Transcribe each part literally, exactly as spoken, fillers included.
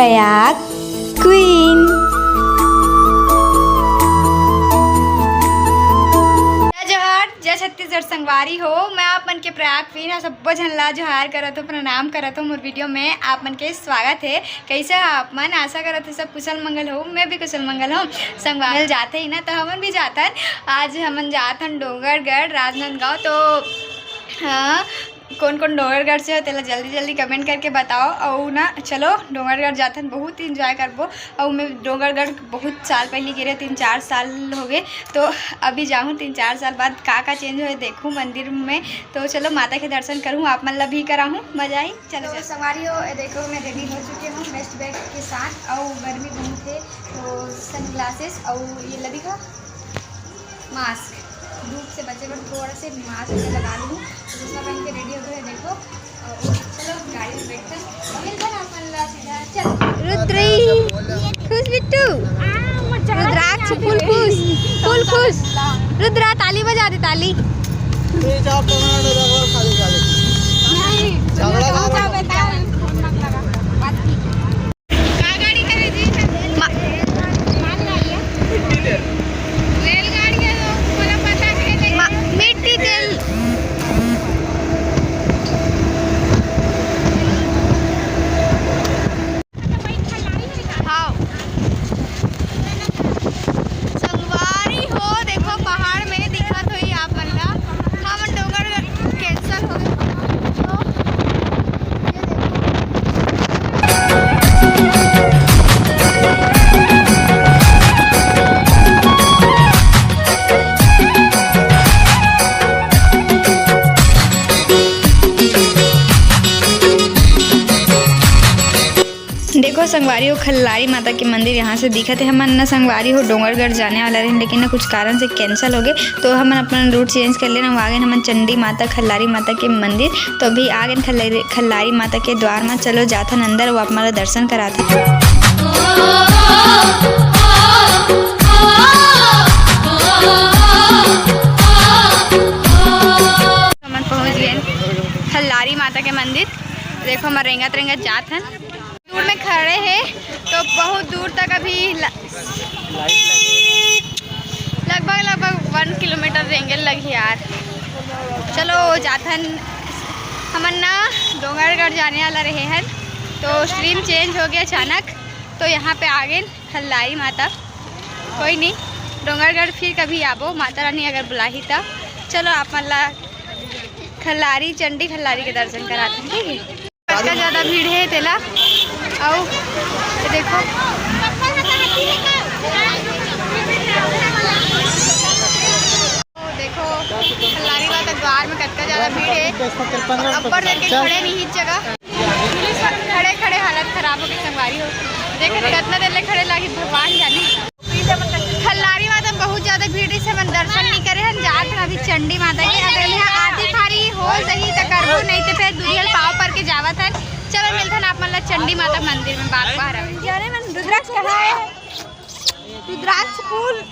Prayag queen. जय जोहार, जय छत्तीसगढ़ संगवारी हो। मैं आप मन के प्रयाग क्वीन ह सब्बो झन ला जोहार करत हो, प्रणाम करत हो। मोर वीडियो में आप मन के स्वागत है। कैसे हो आप मन? आशा करत हो सब कुशल मंगल हो। मैं भी कुशल मंगल हूँ। संगवारी मिल जाते ही ना, तो हमन भी जातन। आज हमन जातन डोंगरगढ़, राजनांदगांव। तो हाँ, कोन कोन डोंगरगढ़ से हो, तेला जल्दी जल्दी कमेंट करके बताओ। अउ ना, चलो डोंगरगढ़ जाथन, बहुत एंजॉय करबो। अउ मैं डोंगरगढ़ बहुत साल पहले गे रहे, तीन चार साल हो गए, तो अभी जाहूँ, तीन चार साल बाद का का चेंज होए देखूँ मंदिर में। तो चलो माता के दर्शन करूँ, आप मन ला भी कराहूँ, मजा आई। चलो तो चलो। संगवारी हो, ये देखो मैं रेडी हो चुके हूँ वेस्ट बैग के साथ। अउ गर्मी बहुत है, तो सनग्लासेस अउ ये लदी का मास्क, धूप से बचे बर थोड़ा से मास्क मैं लगा लूँ। तो दूसरा पहन के रेडी हो गए, देखो। और चलो गाड़ी में बैठते हैं, मिलते हैं अपन ला सीधा। चल। रुद्री, खुश बिट्टू। रुद्राक्ष, फुल खुश, फुल खुश। रुद्रा, ताली बजा दे, ताली। नहीं, झगड़ा ना करो। का गाड़ी करे जी? मा-, रेलगाड़ी है तो पूरा पता है, लेकिन मा-, मिट्टी तेल। हाँ। संगवारी हो, देखो पहाड़ में दिखत होई आप मन ला। हमन डोंगरगढ़ कैंसिल हो गए। तो देखो संगवारी हो, खल्लारी माता के मंदिर यहाँ से दिखत है। हमन न संगवारी हो डोंगरगढ़ जाने वाला रहे, लेकिन न कुछ कारण से कैंसिल हो गए, तो हमन अपन रूट चेंज कर लेना। आ गए हमन चंडी माता, खल्लारी माता के मंदिर। तो अभी आ गए खल्लारी, खल्लारी माता के द्वार में। चलो जाथन अंदर, वो आप मन ला दर्शन कराथन। हमन पहुंच गए खल्लारी माता के मंदिर। देखो, हमन रेंगत रेंगत जात हन। दूर में खड़े हैं तो बहुत दूर तक अभी ल-, लगभग, लगभग वन किलोमीटर रेंगे लगही यार। चलो जाथन, हमन ना डोंगरगढ़ जाने वाला रहे हन, तो स्ट्रीम चेंज हो गया अचानक, तो यहाँ पे आ गए खल्लारी माता। कोई नहीं, डोंगरगढ़ फिर कभी आबो, माता रानी अगर बुलाही तब। चलो आप मन ला खल्लारी, चंडी खल्लारी के दर्शन कराते हैं, ठीक है। कतका ज्यादा भीड़ है तेला। अउ ये देखो, देखो, खल्लारी माता द्वार में कतका ज्यादा भीड़ है। अब्बड़ देर के खड़े नहीं इस जगह, खड़े खड़े हालत खराब हो गई संगवारी हो। देखो कितना देर ले खड़े लागी, भगवान जाने। खल्लारी माता में बहुत ज्यादा भीड़, इसे हमन दर्शन नहीं करे हन। जात हन अभी चंडी माता के। अगर यहाँ आती खारी हो सही तो करबो, नहीं तो फिर दुरियल पाँव पर के जावत हन। चलो मिलथन आप मन ला चंडी माता मंदिर में बाग बाहर। अरे मन रुद्राक्ष कहाँ है? रुद्राक्ष फूल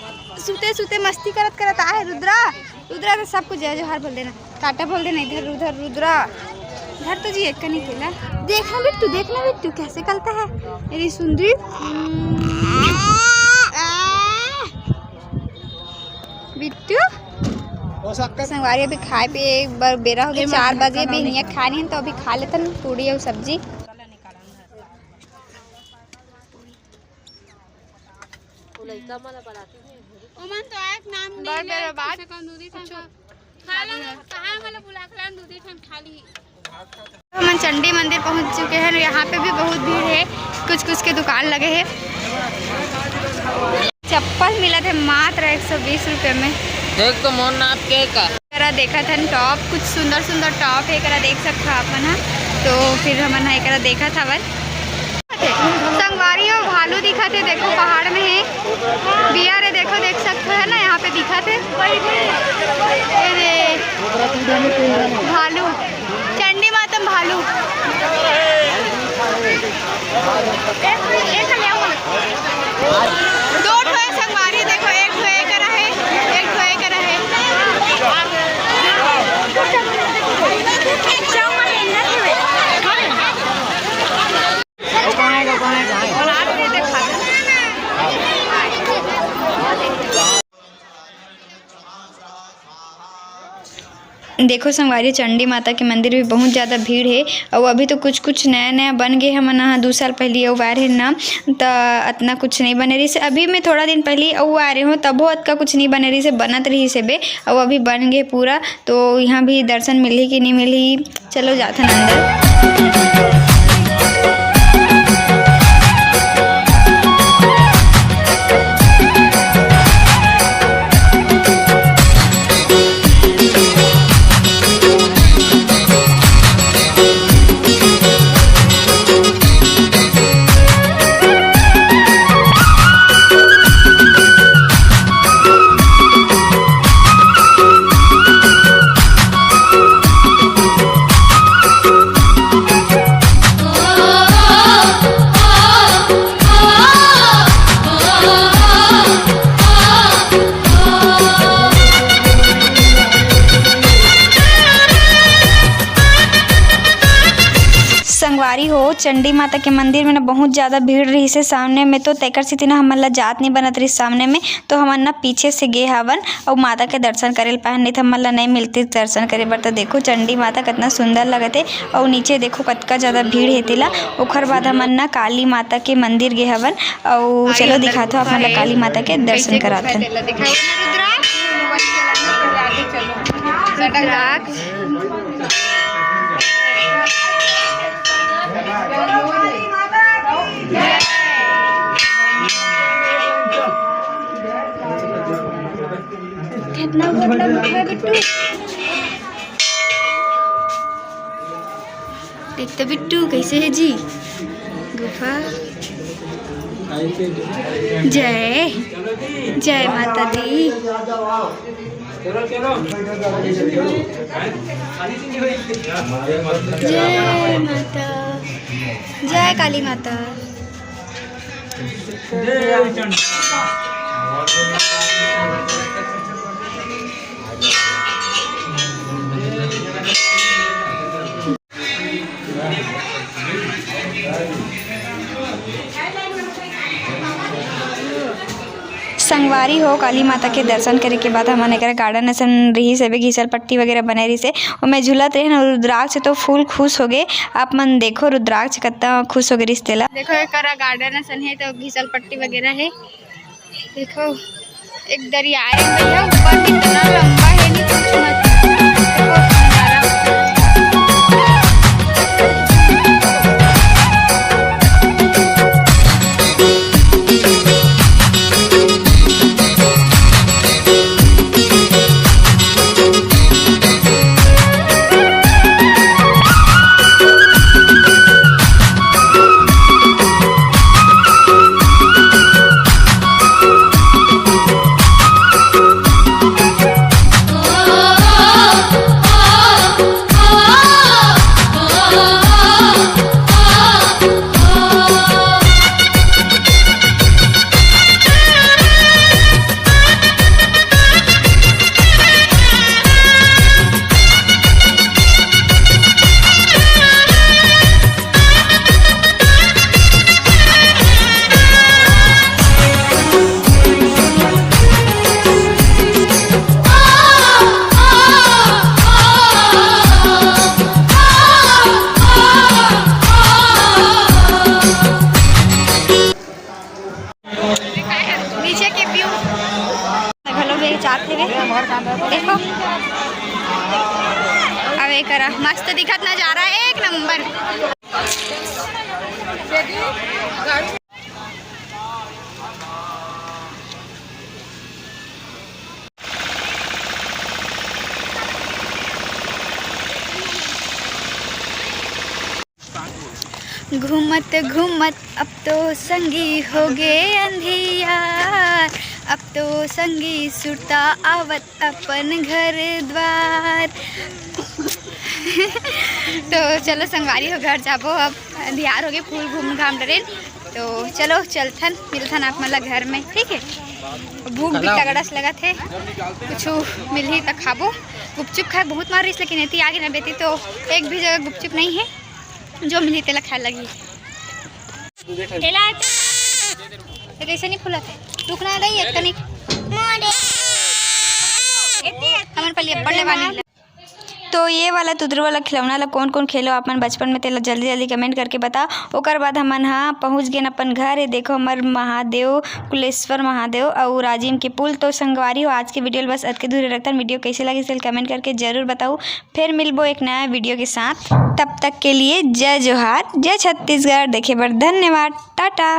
सुते सुते मस्ती करत करत आए रुद्रा। रुद्रा तो सबको जय जोहार बोल देना। टाटा बोल देना इधर उधर। रुद्रा, धर तो जी एक कनी केला। देखना बिट्टू, देखना बिट्टू कैसे कलता है मेरी सुंदरी। आ, बिट्टू। संगवारी अभी खाए पिए एक बार बेरा हो गया, चार बजे बिहनिया खानी है तो अभी खा लेतन पूड़ी और सब्जी। ओमन तो आए के नाम नहीं ले, कम से कम दू दी ठन खा ला, कहाँ वाला बुला के लान, दू दी ठन खा ली। हमन चंडी मंदिर पहुंच चुके हैं। यहाँ पे भी बहुत भीड़ है, कुछ कुछ के दुकान लगे हैं। चप्पल मिलत है मात्र एक सौ बीस रुपये में। देख तो मोर नाप के का। एकरा देखत हन टॉप, कुछ सुंदर सुंदर टॉप है, एकरा देख सकत हो आप मन ह। तो फिर हमन ह एकरा देखत हवन। संगवारी हो, भालू दिखत है, देखो पहाड़ में है। बिया रे, देखो, देख सकते हैं ना, यहाँ पे दिखत है। ये रे, भालू, चंडी मातम भालू। दो ठो है संगवारी, देखो, एक ठो एक रहे, एक ठो एक रहे। वो कहाँ है, वो कहाँ है, कहाँ है? देखो संगवारी, चंडी माता के मंदिर भी बहुत ज़्यादा भीड़ हे। अउ अभी तो कुछ कुछ नया नया बन गे, हमन ह दू साल पहिली अउ आए रहे ना, त अतना कुछ नहीं बने रहिस। अभी में थोड़ा दिन पहिली अउ आए रहे हो, तभो अतका कुछ नहीं बने रहिस हे, बनत रहिस हे बे। अउ अभी बन गे पूरा, तो यहाँ भी दर्शन मिलही कि नहीं मिलही, चलो जाथन अंदर। संगवारी हो, चंडी माता के मंदिर में ना बहुत ज्यादा भीड़ रहिस हे सामने में, तो तेकर सेती ना हमन ला जात नहीं बनत रहिस सामने में, तो हमन ना पीछे से गे हावन अउ माता के दर्शन करे ल पाहन, नहीं तो हमन ला नहीं मिलती दर्शन करे बर। तो देखो चंडी माता कितना सुंदर लगत हे, अउ नीचे देखो कतका ज्यादा भीड़ हे तेला। ओखर बाद हमन ना काली माता के मंदिर गे हवन, अउ चलो दिखात हो आप मन ला काली माता के दर्शन करात हन। कितना गोठ लग रहा है बिट्टू। देख तो बिट्टू कैसे है जी गुफा। जय, जय माता दी। जय माता, जय काली माता। संगवारी हो, काली माता के दर्शन करे के बाद हमन एकरा garden असन रिहिस हवे, घिसल पट्टी वगैरह बने रिहिस हे, ओमे झूलत रहे न रुद्राक्ष, तो full खुश हो गे। आप मन देखो रुद्राक्ष कतना खुश हो गे रिहिस तेला। देखो एकरा garden असन हे, तो घिसल पट्टी वगैरह हे। देखो, एक दरिया है भैया, ऊपर कितना लंबा है, नहीं पूछ मत। देखो, नजारा। नीचे के view घलो बेचात हेवे। देखो, अब एकरा मस्त दिखत नजारा, एक नंबर। घूमत घूमत अब तो संगी हो गे अंधियार, अब तो संगी सुरता आवत अपन घर द्वार। तो चलो संगवारी हो, घर जाबो, अब अंधियार हो गे, full घूम घाम डरेन। तो चलो चलथन, मिलथन आप मन ला घर में, ठीक है। भूख भी तगड़ा से लगत हे, कुछ मिलही त खाबो। गुपचुप खाए बहुत मन रहिस, लेकिन एती आगे ना बेती तो एक भी जगह गुपचुप नहीं है। जो मिलही तेला खाए लगही। तेला ए कैसे नहीं फूलत है? टुकना दई एक तनिक। हमन पहले बड़े वाली ला। तो ये वाला तुतरू वाला खिलौना ला कौन कौन खेलो आप मन बचपन में, तेला जल्दी जल्दी कमेंट करके बताओ। ओकर बाद हमन हा पहुँच गेन अपन घर। ये देखो हमर महादेव, कुलेश्वर महादेव अउ राजिम के पुल। तो संगवारी हो, आज के वीडियो ल बस अतके दूर रखथन। वीडियो कैसे लगिस तेला कमेंट करके जरूर बताओ। फिर मिलबो एक नया वीडियो के साथ, तब तक के लिए जय जोहार, जय छत्तीसगढ़। देखे बर धन्यवाद, टाटा।